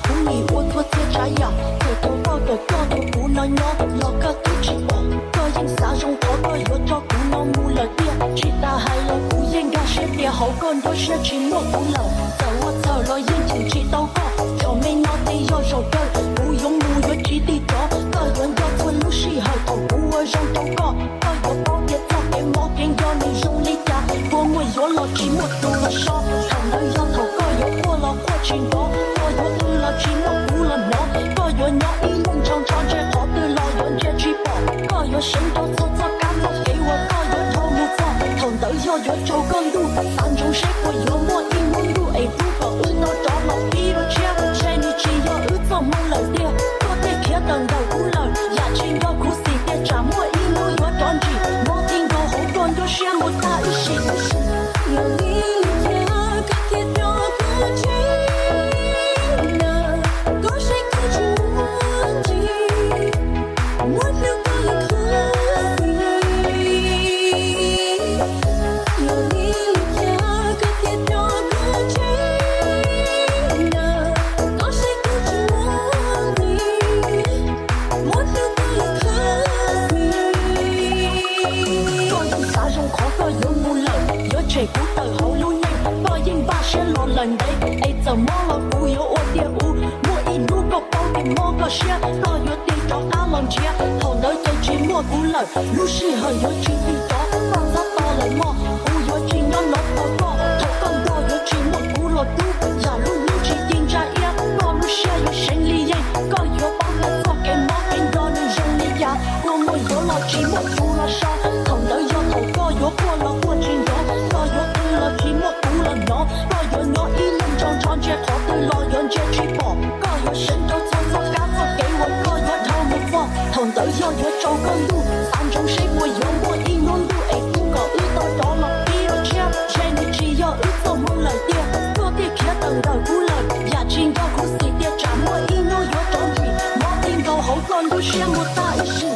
Kuv nim ua txhua txhia tsav yam, txawm thaum koj kom koj nrog kuv no nyob los koj twb tsis pom. Koj yeej xav zoo qhov koj yuav tso kuv no mus lawm tiag. Tsis tas hais los kuv yeej nkag siab tias hauv koj nruab siab tsis muaj kuv lawm. Txawm ua txhawm los yeej cheem tsis tau koj, zaum me no ces yog zaum kawg. Kuv yuav mus yuav tsis tig rov, koj yuav nco txhua lub sij hawm thaum kuv ua zoo rau koj. Koj yuav paub tias txoj kev mob kev nco nws zoo li cas, kua muag yuav los tsis muaj tus los so. Thaum ntawd yog thaum koj yuav quaj los quaj tsis nrov, koj yuav qw los tsis muaj kuv los hnov. Koj yuav nyob ib leeg ntsho ntsho ntsia qhov twg los yuav ntsia tsis pom. Koj yuav seev rau txhua txoj kab txoj kev uas koj yuav dhau mus txog. Thaum ntawd yog yuav tsaus koj ntuj, xav ntsoov seb puas yuav muaj ib hnub ntuj es rub kom wb tau rov los pib dua tshiab. Ntshe nws tsis yog wb txoj hmoo lawm tiag, koj thiaj khiav tawm ntawm kuv lawm. Yam tsis nco khuv xim tias tsam muaj ib hnub yuav rov ntsim, mob tib nkaus hauv koj nruab siab mus tag ib sim. Yog li cas koj thiaj rov kub tsev na, koj saib kuv tsis muaj ntsis, muab hlub koj li khuv xim. Yog li cas koj thiaj rov kub tsev na, koj saib kuv tsis muaj ntsis, muab hlub koj li khuv xim. Koj yeej xav zoo qhov koj yuav mus lawm, yuav tshem kuv tawm hauv lub neej. Koj yeej npaj siab los lawm ntev, es txawm mob los kuv yuav ua tiag u. Muaj ib hnub koj paub tias mob koj siab, koj yuav tig rov qab los nrhiav. Thaum ntawd ces tsis muaj kuv lawm, lub sij hawm yuav tsis tig rov. Koj txhob tos lawm mog, kuv yuav tsis nyob no tos koj. Thaum koj nrog yuav tsis muaj kuv los rub, yam lub hnub tsis ci ntsa iab. Koj lub siab yuav seev li yeej, koj yuav paub tias txoj kev mob kev nco nws zoo li cas. Kua muag yuav los tsis muaj tus los so. Thaum ntawd yog thaum koj yuav quaj los quaj tsis nrov, koj yuav qw los tsis muaj tus los hnov. Koj yuav nyob ib leeg ntsho ntsho ntsia qhov twg los yuav ntsia tsis pom. Koj yuav seev rau txhua txoj kab txoj kev uas koj yuav dhau mus txog. Thaum ntawd yog yuav tsaus koj ntuj, xav ntsoov seb puas yuav muaj ib hnub ntuj es rub kom wb tau rov los pib dua tshiab. Ntshe nws tsis yog wb txoj hmoo lawm tiag, koj thiaj khiav tawm ntawm kuv lawm. Yam tsis nco khuv xim tias tsam muaj ib hnub yuav rov ntsim, mob tib nkaus hauv koj nruab siab mus tag ib sim.